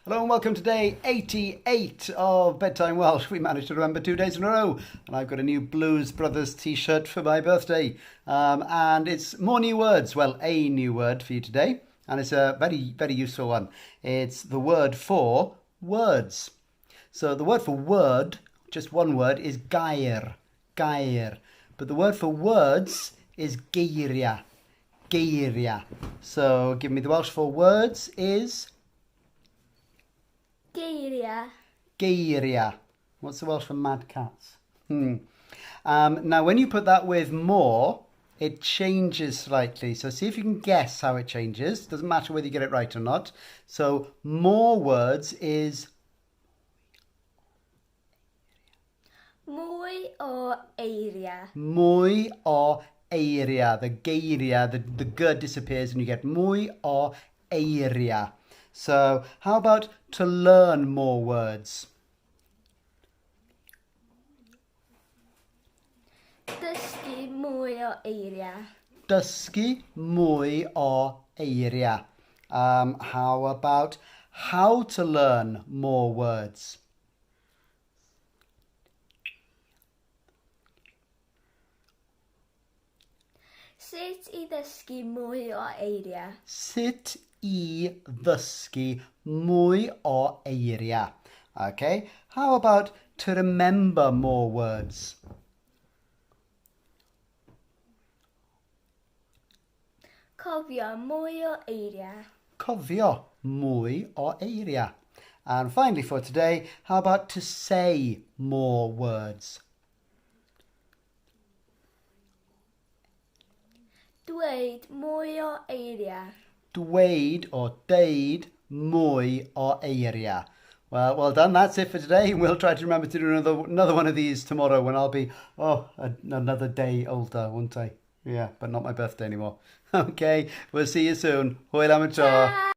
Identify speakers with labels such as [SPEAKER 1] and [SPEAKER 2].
[SPEAKER 1] Hello and welcome to day 88 of Bedtime Welsh. We managed to remember 2 days in a row, and I've got a new Blues Brothers t-shirt for my birthday. And it's more new words. Well, a new word for you today, and it's a very, very useful one. It's the word for words. So the word for word, just one word, is gair. Gair. But the word for words is geiriau. Geiriau. So give me the Welsh for words is
[SPEAKER 2] Geiriau.
[SPEAKER 1] Geiriau. What's the Welsh for mad cats? Now, when you put that with more, it changes slightly. So see if you can guess how it changes. Doesn't matter whether you get it right or not. So more words is
[SPEAKER 2] Mwy o eiriau.
[SPEAKER 1] Mwy o eiriau. The geiriau, the g disappears and you get mwy o eiriau. So how about to learn more words?
[SPEAKER 2] Dysgu mwy o eiriau.
[SPEAKER 1] Dysgu mwy o eiriau. How about how to learn more words?
[SPEAKER 2] Sut i ddysgu mwy o eiriau.
[SPEAKER 1] Sut i ddysgu mwy o eiriau. Okay, how about to remember more words?
[SPEAKER 2] Cofio mwy o eiriau.
[SPEAKER 1] Cofio mwy o eiriau. And finally for today, how about to say more words?
[SPEAKER 2] Dweud mwy o eiriau.
[SPEAKER 1] Dweud or deud mwy o eiriau. Well, well done. That's it for today. We'll try to remember to do another one of these tomorrow when I'll be, oh, another day older, won't I? Yeah, but not my birthday anymore. Okay, we'll see you soon. Hwyl am y tro.